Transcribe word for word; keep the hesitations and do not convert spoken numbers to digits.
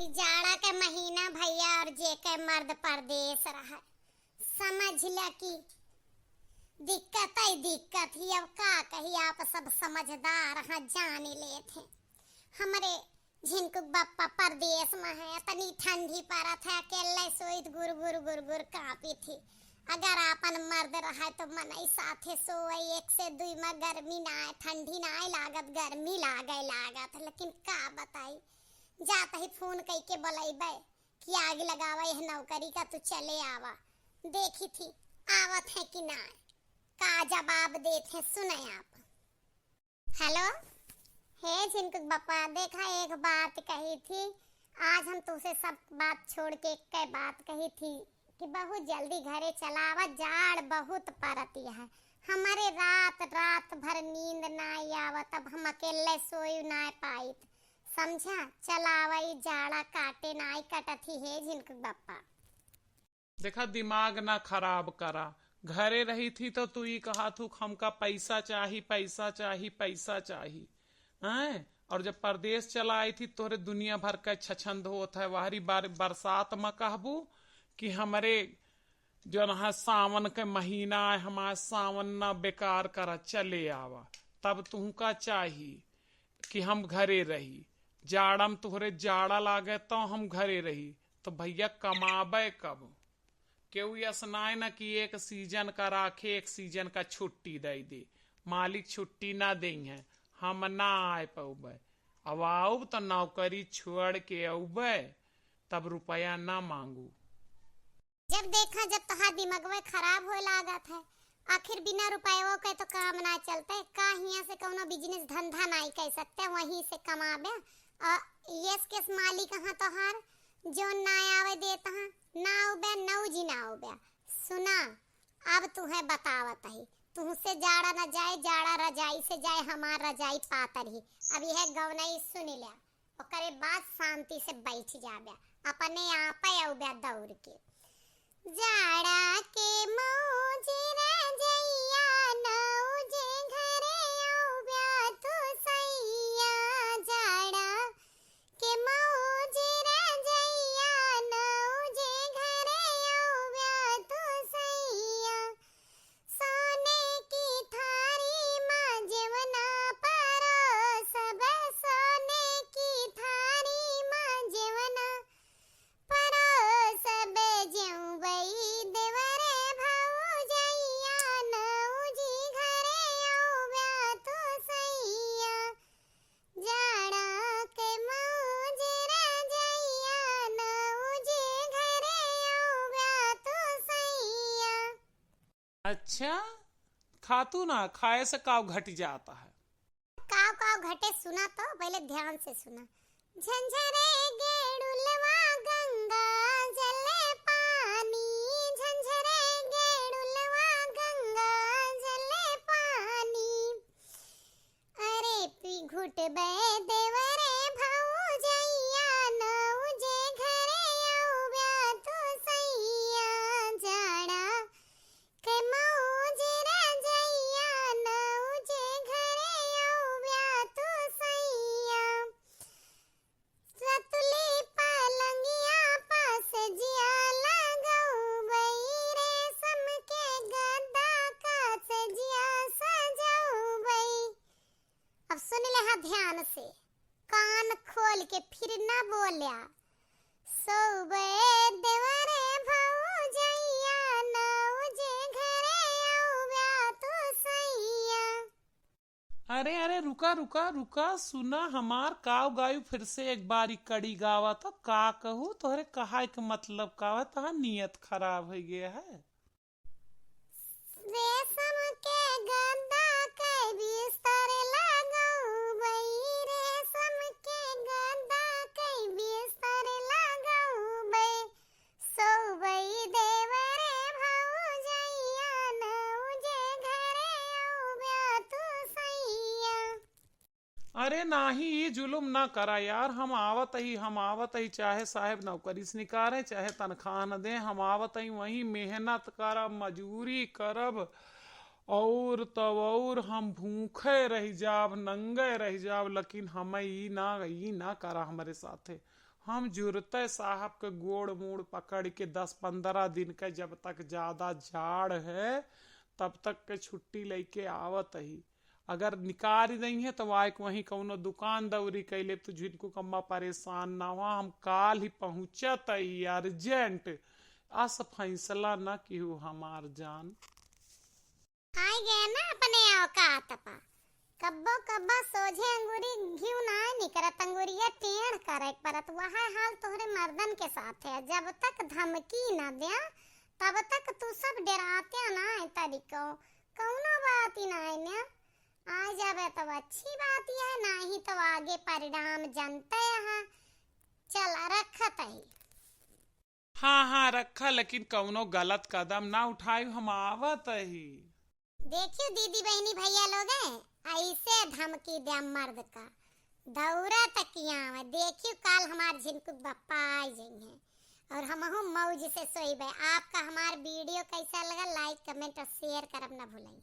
ई जाड़ा के महीना भइया, और जेके मर्द परदेस रहे, समझ ल्या कि दिक्कत ही दिक्कत ही। अब का कही, आप सब समझदार हैं, जान लेत हैं। हमरे झिनकुक बप्पा परदेस में है, इतनी ठंडी परत है, अकेले सोइत गुर गुर गुर गुर काँपित ही। अगर आपन मर्द रहे तो मनई साथे सोवै, एक से दुई में गर्मी ना आए, ठंडी ना आए लागत, गर्मी लागे लागत। लेकिन का बताई, जात ही फोन कइके बोलैबै कि आग लगावा यह नौकरी का, तू चले आवा। देखी थी आवत है कि ना, का जवाब देत हैं, सुने आप। हेलो, हे झिनकुक बप्पा, देखा एक बात कही थी, आज हम तुसे सब बात छोड़ के एक बात कही थी कि बहुत जल्दी घरे चलावा, जाड़ बहुत परती है। हमरे रात रात भर नींद ना आवत, अब हम अकेले सोई ना पाइत, समझा? चलावा, ई जाड़ा काटे ना कटत ही हे झिनकुक बप्पा। देखा, दिमाग ना खराब करा। घरे रही थी तो तू ई कहा थू, "हमका पैसा चाही, पैसा चाही, पैसा चाही।" हैं? और जब परदेस चला आई थी, तोहरे दुनिया भर का छछंद होत है। वहरी बार बरसात में कहबू कि हमरे जौन है सावन के महीना है, हमार सावन ना बेकार करा, चले आवा। तब तुहका चाही कि हम घरे रही, जाड़ा में तोहरे जाड़ा लागे तो हम घरे रही। तो भइया, कमाबे कब? केहू यस नाय ना कि एक सीजन का राखे, एक सीजन का छुट्टी दे दे। मालिक छुट्टी ना देइहैं, हम ना आए पउबे। अब आउब तो नौकरी छोड़ के अउबे, तब रुपया ना मांगू। जब देखा, जब तोहार दिमगवे खराब होए लागत है, आखिर बिना रुपयवो के तो काम ना चलते। का हियाँ से कौनो बिजनेस धंधा नाई कर सकते, वहीं से कमाबे। और यस केस मालिक हाँ तोहार, जो ना आवे देत हाँ, ना आउबे, नौ जी ना आउबे। सुना, अब तुहे बतावत ही, तुहसे जाड़ा न जाए, जाड़ा रजाई से जाए, हमार रजाई पातर ही। अब यह गवनई सुन ल्या, ओकरे बाद शांति से बैठ जाबे, अपने आप आउबे दौड़ के। जाड़ा के मौज रजैया, नौ जे घरे आउबे तू सैया। जाड़ा के मौज रजैया, नौ जे घरे आउबे तू सैया। सोने की थारी मा जेवना परोसबे, सोने की थारी मा जेवना परोसबे, जेउबई देवरे भौजैया, नौ जी घरे आउबे तू सैया। जाड़ा के मौज रजैया, नौ जी घरे आउबे तू सैया। अच्छा, खातू ना, खाए से काव घट जाता है? काव काव घटे, सुना तो, पहले ध्यान से सुना। झंझरे गेड़ुलवा गंगा जले पानी, झंझरे गेड़ुलवा गंगा जले पानी। अरे पी घुटबे देवरे भौजैया, नौ जे घरे आउबे तू सैया। जाड़ा के मौज रजैया, नौ जे घरे आउबे तू सैया। सतुली पलंगिया पा सजिया लगउबई, रेशम के गद्दा का सजिया सजउबई। अब सुन ले हा ध्यान से, कान खोल के, फिर ना बोल्या। सोबे देवरे भौजैया, नौ जे घरे आउबे तू सैया। अरे, अरे, रुका, रुका, रुका, सुना हमार काव गायू फिर से एक बारी कड़ी गावा तो। का कहू, तोहरे कहाए के मतलब का है? तहार नियत खराब होइ गया है। रेशम के गद्दा के बिस्तर लगउबई, रेशम के गद्दा के बिस्तर लगउबई। सोबई देवरे भौजैया, नौ जे घरे आउबे तू सैया। अरे नाही, ई जुलुम ना करा यार। हम आवत ही, हम आवत ही, चाहे साहेब नौकरी से निकारे, चाहे तनख्वाह न दे, हम आवत ही, वहीं मेहनत करब, मजूरी करब, और तब और हम भूखे रह जाब, नंगे रह जाब, लेकिन हम ई ना, ई ना करा हमरे साथे। हम जुरते साहब के गोड़ मूड़ पकड़ के दस पन्द्रह दिन के, जब तक ज्यादा जाड़ है, तब तक के छुट्टी लइके आवत ही। अगर निकारि दइहें, तो आइके वहीं कउनो दुकान दौरी कइ लेब। तू झिनकू कम्मा परेशान ना हुआ, हम काल ही पहुँचत ही, urgent। अस फैसला न किहू हमार जान। आइ गए ना अपने औकात पा। कब्बो कब्बो सोझे अंगूरी घिउ ना निकरत, अंगूरिया टेढ़ करे परत। वह हाल तोहरे मर्दन के साथ है, जब तक धमकी न द्या, तब तक तू सब डेराते ना है तरीको। कउनो बात ही ना है ने। आ जाबे तो अच्छी बात ही है, नाही तो आगे परिणाम जनते है। चल, रखत ही। हाँ, हाँ, रखा, लेकिन कउनो गलत कदम ना उठायु, हम आवत ही। देखियो दीदी, बहिनी, भइया लोग, ऐसे धमकी द्या मर्द का, दौरा तक किया आवे। देखियो, काल हमार झिनकू बप्पा आइ जइहें और हमहू मौज से सोइबे। आपका हमार video कैसा लगा, like, comment और share करब ना भूलइहें।